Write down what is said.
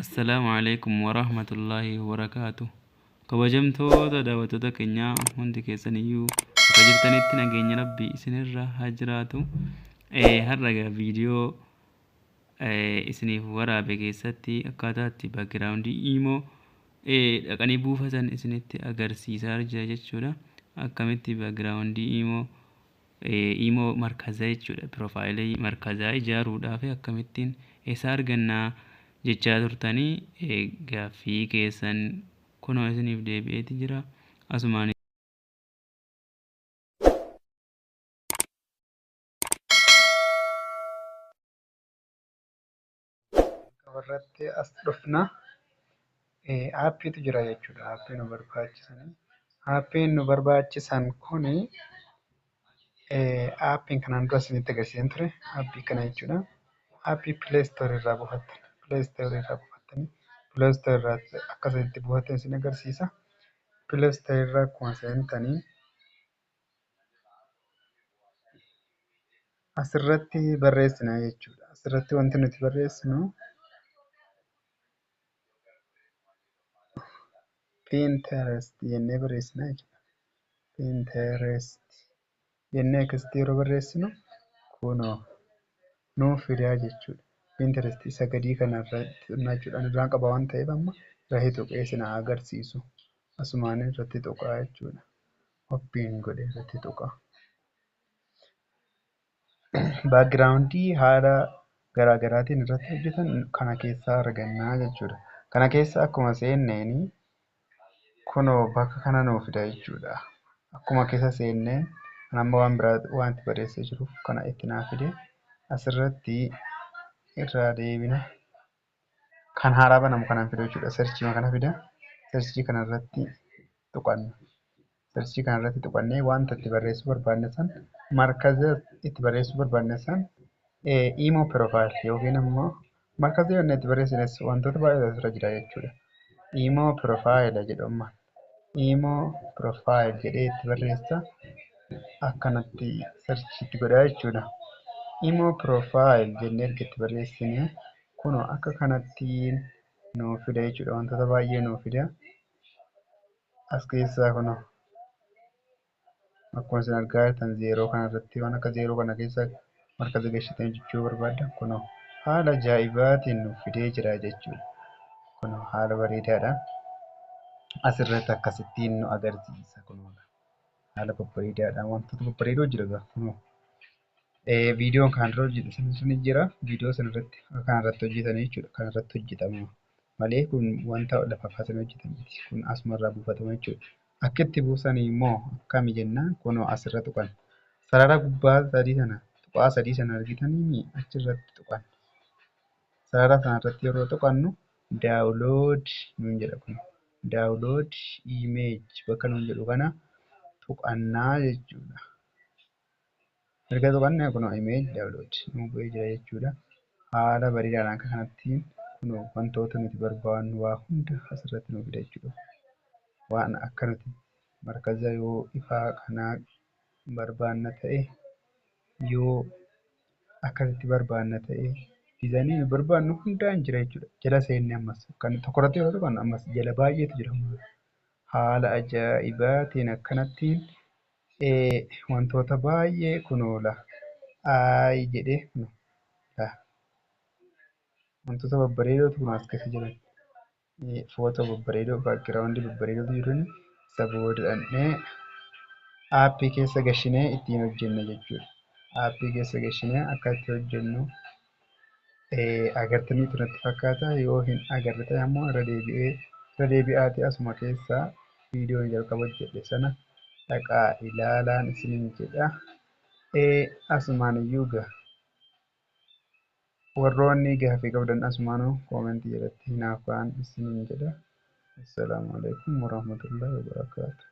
Assalaamu alaikum warahmatullaahi wabarakaatu. Kabajamtoota daawwattoota keenyaa, hundi keessaniyyuu bakka jirtanitti nageenya Rabbii isinirra haa jiraatu. Har'a egaa viidiyoo isiniif waraabe keessatti akkaataa itti background imo dhaqanii buufatan isinitti agarsiisaa jira jechuudha. Akkamitti background imo markazaa jechuudha. Profile markazaa ijaaruudhaaf akkamittiin eessa argannaa jechaa turtanii, gaaffii keessan kunoo isiniif deebi'eeti jira. Asumaan Irratti as dhufna. Aappiitu jira jechuudha. Aappii nu barbaachisan. Aappiin nu barbaachisan kuni aappiin kanaan dura isinitti agarsiisan ture. Aappii kana jechuudha. Aappii Play Store irraa buufattan. Play Store irraa buufattanii, Play Store irraa akka itti buufattan isin agarsiisa. Play Store irraa akkuma seentanii asirratti barreessina jechuudha. Asirratti wanti nuti barreessinu Pinterest jennee barreessina jechuudha. Pinterest jennee akkasitti yeroo barreessinu kunoo nuuf fidaa jechuudha. Pinterest isa gadii kanarratti tuqnaa jechuudha. Ani duraan qaba waan ta'eef amma irratti tuqee isin haa agarsiisu. Asumaan irratti tuqaa jechuudha. Open godhee irratti tuqaa. Background haala garaa garaatiin irratti hojjetan kana keessaa argannaa jechuudha. Kana keessa akkuma seenneeni kunoo bakka kana nuuf fida jechuudha. Akkuma keessa seenneen, amma waan biraa waan itti barreessee jiruuf kana itti naa fide. Asirratti irraa deebina. Kan haaraa banamu kanaan fidu jechuudha. Search kana fida. Search kanarratti tuqanna. Search kanarratti tuqannee wanta itti barreessuu barbaanne san, markaza itti barreessuu barbaanne san, imo profile yookiin immoo markaza yoo itti barreessines wantoota baay'ee asirra jira jechuudha. Imo profile jedhu amma. Imo profile jedhee itti barreessa. Akkanatti search itti godhaa jechuudha. Imo profile jennee erga itti barreessine kunoo akka kanatti nuuf fida jechuudha. Wantoota baay'ee nuuf fida. As keessaa kunoo akkuma isin argaa jirtan zeeroo kanarratti, waan akka zeeroo kana keessa markaza galchitanii hojjechuu barbaaddan kunoo haala ajaa'ibaatiin nuuf fidee jira jechuudha. Kunoo haala bareedaadhaan asirratti akkasittiin nu agarsiisa kunoo. Haala babbareedaadhaan wantoota babbareedoo jira kunoo. Viidiyoon kan dura hojjetan sun jira. Viidiyoo sana irratti kanarratti hojjetanii jechuudha. Kanarratti hojjetama malee kun wanta lafa kaasanii hojjetan miti. Kun asumarraa buufatama jechuudha. Akka itti buusanii immoo akkami jennaan, kunoo asirra tuqan. Sarara gubbaa sadii sana, tuqaa sadii sana argitanii, achirratti tuqan. Sarara sanarratti yeroo tuqannu download nuun jedha kun. Download image bakka nuun jedhu kana tuqannaa jechuudha. Erga tuqannee kunoo image download nuu bu'ee jira jechuudha. Haala bareedaadhaan akka kanatti kunoo wantoota nuti barbaannu waa hunda asirratti nuu fida jechuudha. Waan akka nuti markaza yoo ifaa kanaa barbaanna ta'e, yoo akkasitti barbaanna ta'e, design nu barbaannu hundaan jira jechuudha. Jala seennee ammas kan tokkorratti yeroo tuqannu ammas jala baay'eetu jira. Haala ajaa'ibaatiin akkanatti wantoota baay'ee kunoo la ayi jedhee kunoo la wantoota babbareedootu kun as keessa jiran. Footoo babbareedoo, background babbareedootu jiran. Isa booda dhaqnee aappii keessa gashinee ittiin hojjenna jechuudha. Aappii keessa gashinee akka itti hojjennu agartanii natti fakkaata. Yoo hin agarre ta'e ammoo irra deebi'ee, irra deebi'aatii asuma keessaa viidiyoon jalqaba hojjedhe sana dhaqaa ilaalaan isiniin jedha. Asumaan iyyuu gaa warroonni gaaffii qabdan asumaanuu comment jalatti naaf ka'an isiniin jedha. Assalaamu alaikum warahmatullahi wabarakaatuh.